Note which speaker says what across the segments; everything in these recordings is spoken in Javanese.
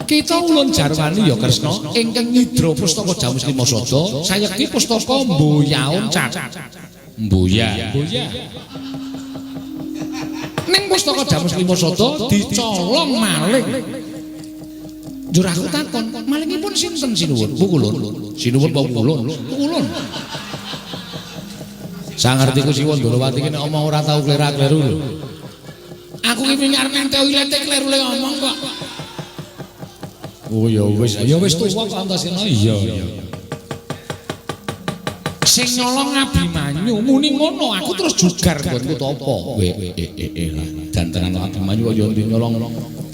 Speaker 1: Kita ulun jarwani ya Kresna ingkang nyidra pustaka Jamus Lima Sada sayekti pustaka Mboya Oncat. Mboya. Mboya. Ning pustaka Jamus Lima Sada dicolong maling. Njur aku takon, malingipun sinten sinuwun? Bu kulun. Sinuwun apa kulun? Kulun. Sangertiku Siwa Ndorowati ki nek omong ora tau kleru-kleru lho. Aku ki wingi arep nganti ilete kleru le omong kok. Oh ya wis tuwa kok Antasena. Iya iya. Sing nyolong Abimanyu muni ngono, aku terus jugar nggonku topo. We lah dan tenan Abimanyu kok ya nyolong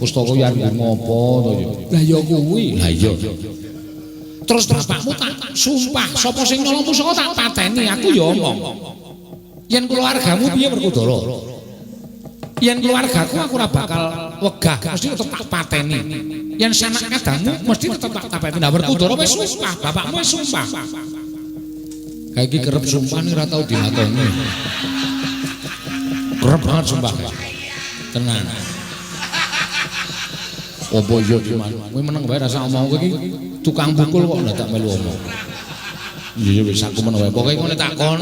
Speaker 1: pustaka ya arep ngopo to ya. Lah ya kuwi. Lah iya. Terus bapakmu tak sumpah sapa sing nyolong pusaka tak pateni, aku ya omong. Yen keluargamu piye Werkudara? Yen keluargaku aku ora bakal wegah, mesti tetep tak pateni. Yen sanak kadangmu mesti tetep tak pateni. Nah Werkudara wis sumpah, bapakmu wis sumpah. Kayak iki kerep sumpah nih ora tau dilakoni. Kerep banget sumpah. Tenang. Apa iya ki Man? Kowe meneng wae rasa omong kowe iki tukang pukul kok ndak melu omong. Iya wis aku meneng wae. Pokoke ngene takon.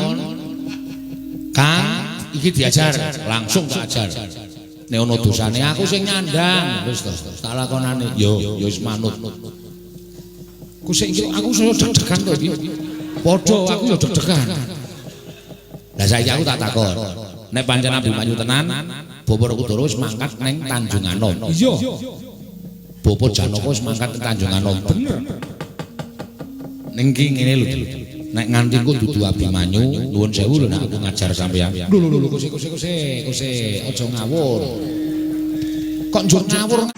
Speaker 1: Kang, iki diajar, langsung tak ajar. Nek ana dosane aku sing nyandang, wis to. Tak lakonane. Yo, yo wis manut. Ku sing iki aku saya deg-degan to iki. Padha aku yo deg-degan. Lah saiki aku tak takon. Nek pancen Abimanyu tenan, Bapak Werkudara wis mangkat ning Tanjung Anom. Iya. Bapak Janaka wis mangkat ning Tanjung Anom. Bener. Ning iki ngene lho. Nek nganti ku dudu Abimanyu, nuwun sewu lho nek aku ngajar sampeyan. Lho lho lho kose kose kose kose aja ngawur. Kok njur ngawur?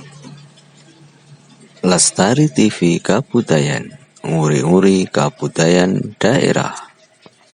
Speaker 2: Lestari TV Kabudayan, nguri-nguri kabudayan daerah.